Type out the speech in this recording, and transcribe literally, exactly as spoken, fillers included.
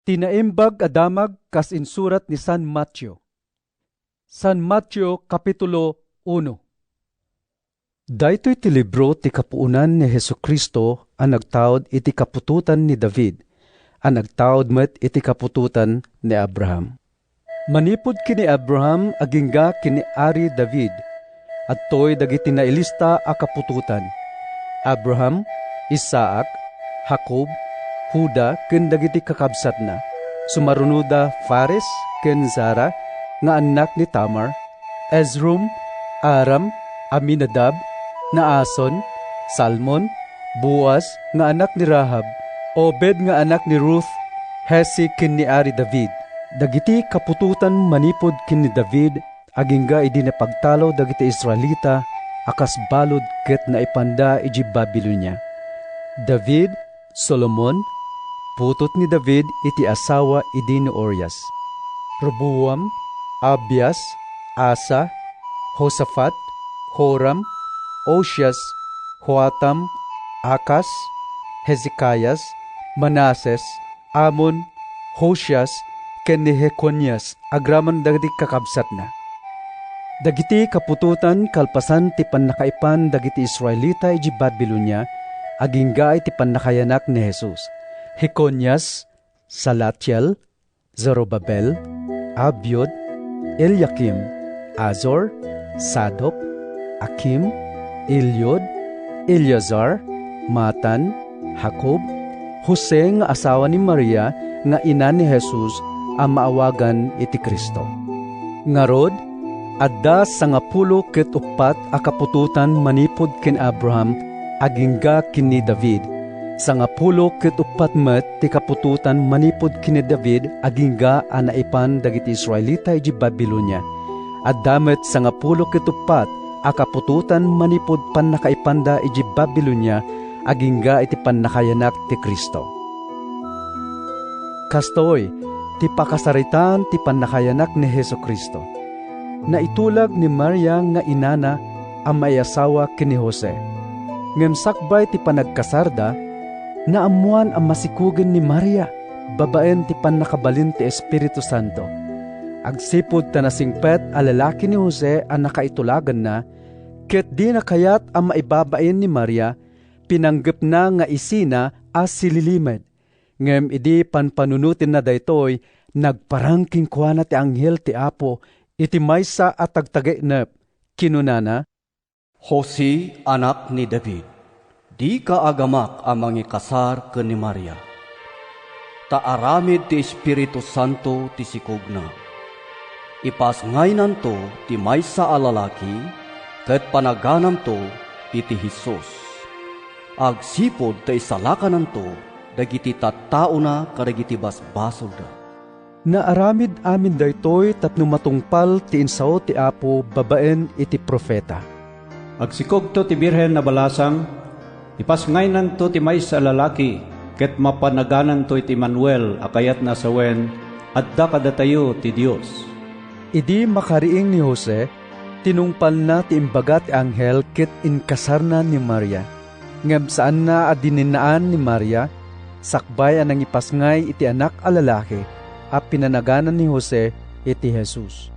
Ti Naimbag a Damag kas insurat ni San Mateo. San Mateo, Kapitulo uno. Daytoy ti libro ti kapuonan ni Jesu-Cristo a nagtaud iti kaputotan ni David, a nagtaud met iti kaputotan ni Abraham. Manipud ken ni Abraham agingga ken ni Ari David, adtoy dagiti nailista a kaputotan: Abraham, Isaac, Jacob, Juda, ken dagiti kakabsatna. Sumarunoda Fares ken Zara nga annak ni Tamar, Esrom, Aram, Aminadab, Naason, Salmon, Boaz nga anak ni Rahab, Obed nga anak ni Ruth, Jesse ken ni Ari David. Dagiti kaputotan manipud ken ni David agingga idi napagtalo dagiti Israelita a kas balud ket naipanda idiay Babilonia. David, Solomon, putut ni David iti asawa idi ni Urias. Roboam, Abias, Asa, Josafat, Joram, Ozias, Joatam, Acaz, Hezekias, Manases, Amon, Josias, ken ni Jeconias agraman dagiti kakabsatna. Dagiti kaputotan kalpasan ti pannakaipan dagiti Israelita idiay Babilonia agingga iti pannakayanak ni Jesus: Jeconias, Salatiel, Zorobabel, Abiud, Eliakim, Azor, Sadok, Akim, Eliud, Eleazar, Matan, Jacob, Jose nga asawa ni Maria nga ina ni Jesus a maawagan iti Cristo. Ngarud, adda sangapulo ket uppat a kaputotan manipud ken Abraham agingga ken ni David. Sangapulo ket uppat met ti kaputotan manipud ken ni David agingga a naipan dagiti Israelita idiay Babilonia. Adda met sangapulo ket uppat a kaputotan manipud pannakaipanda idiay Babilonia agingga iti pannakayanak ti Cristo. Kastoy ti pakasaritaan ti pannakayanak ni Jesu-Cristo. Naitulag ni Maria nga inana a maiasawa ken ni Jose. Ngem sakbay ti panagkasarda, naammoan a masikogen ni Maria babaen ti pannakabalin ti Espiritu Santo. Agsipud ta nasingpet a lalaki ni Jose a nakaitulaganna, ket dina kayat a maibabain ni Maria, pinanggepna nga isina a sililimed. Ngem idi panpanunotenna daytoy, nagparang kenkuana ti anghel ti Apo iti maysa a tagtagainep. Kinunana, "Jose, anak ni David, dika agamak a mangikasar ken ni Maria. Ta aramid ti Espiritu Santo ti sikogna. Ipasngaynanto ti maysa a lalaki ket panagananto iti Jesus. Agsipud ta isalakananto dagiti tattaona kadagiti basbasolda." Naaramid amin daytoy tapno matungpal ti insao ti Apo babaen iti profeta, "Agsikogto ti Birhen a balasang, ipasngaynanto ti maysa a lalaki, ket mapanagananto iti Emmanuel a kayatna a sawen, 'Adda kadatayo ti Dios.'" Idi makariing ni Jose, tinungpalna ti imbaga ti anghel ket inkasarna ni Maria. Ngem saanna a dininnaan ni Maria, sakbay a nangipasngay iti anak a lalaki a pinanaganan ni Jose iti Jesus.